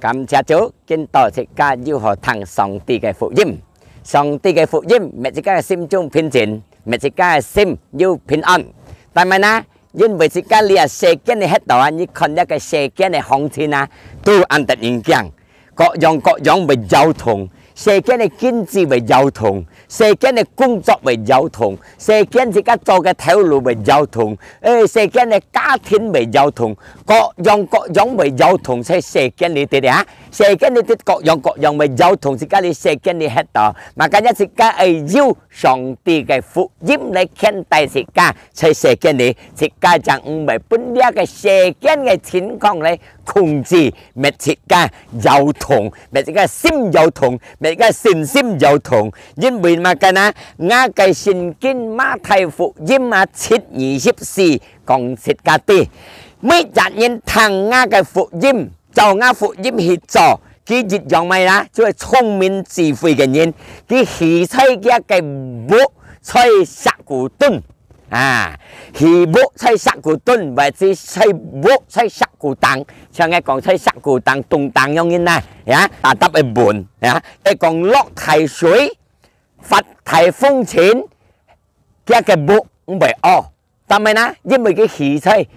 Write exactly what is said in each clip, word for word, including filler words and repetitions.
感謝主，今到自家又好聽上帝个福音。上帝个福音，搣自家个心中平靜，搣自家个心又平安。但係呢，因為自家這世間个歇到啊，你看這个世間个行情啊，都恁得人驚，各樣各樣會搖動，世間个經濟會搖動，世間个工作會搖動，世間自家做个頭路會搖動，誒，世間个家庭會搖動，各樣各樣會搖動在世間裡底啊。世間裡底各樣各樣會搖動自家這世間个歇到，嘛，今日自家愛有上帝个福音來牽帶自家在世間裡，自家正毋會分這个世間个情況來控制，搣自家搖動，搣自家心搖動，搣自家信心搖動。因為麼个呢？𠊎个聖經馬太福音啊，七二十四講自家知，每隻人聽𠊎个福音，照𠊎福音去做，佢一樣麼个啦，就係聰明智慧个人，佢起在佢个屋在石牯墩。啊，起屋在石牯墩，或者在屋在石牯頂，像𠊎講在石牯頂、東頂樣人啊，呀，打搭个門，呀，愛講落大水，發大風塵，佢个屋毋會屙。但係呢，因為佢起在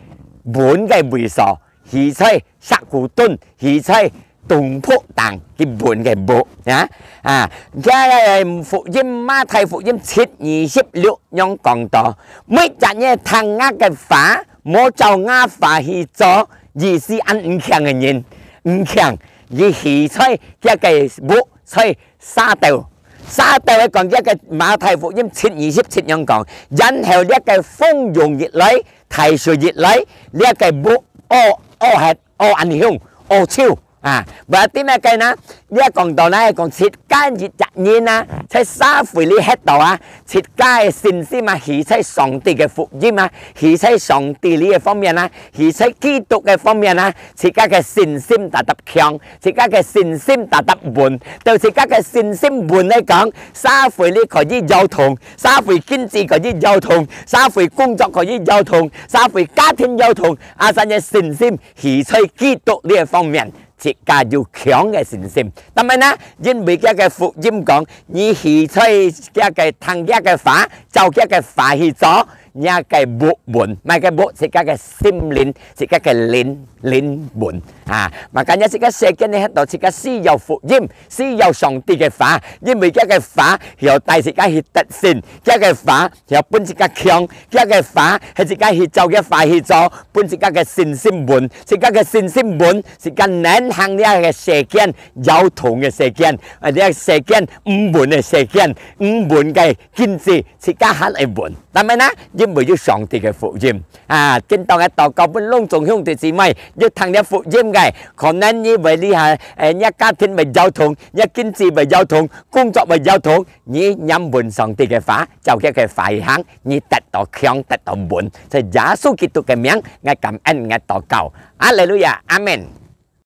穩个位所，起在石牯墩，起在東坡頂，佢穩个屋，呀。啊，這个福音，馬太福音七二十六樣講到，每隻人聽𠊎个話，無照𠊎話去做，意思恁毋強个人，毋強，佢起在佢个屋在沙兜。沙兜个講，這个馬太福音七二十七樣講，然後這个風湧一來，大水一來，這个屋屙，屙忒，屙恁凶，屙臭。啊，無點解个呢？這講到呢，講自家一隻人啊，在社會裡歇到啊，自家个信心啊，起在上帝个福音啊，起在上帝裡个方面啊，起在基督个方面啊，自家个信心打搭強，自家个信心打搭穩。對自家个信心穩來講，社會裡可以搖動，社會經濟可以搖動，社會工作可以搖動，社會家庭搖動，啊，但係信心起在基督這方面，自家有強个信心。但係呢，因為佢个福音講，你起在佢个聽佢个話，照佢个話去做，你个屋穩，麼个屋，自家个心靈，自家个靈，靈穩。啊，嘛，今日自家世間裡歇到自家需要福音，需要上帝个話，因為佢个話曉帶自家去得勝，佢个話曉分自家強，佢个話係自家去照佢个話去做，分自家个信心穩，自家个信心穩，自家能行這个世間搖動个世間，啊，這个世間毋穩个世間，毋穩个經濟，自家還會穩。但係呢，因為有上帝个福音。啊，今當个禱告分攏總兄弟姊妹，有聽這福音个，可能你會這下，誒，你家庭會搖動，你經濟會搖動，工作會搖動，你念穩上帝个話，照佢个話去行，你得到強，得到穩。在耶穌基督个名，𠊎感恩，𠊎禱告。哈利路亞，阿門。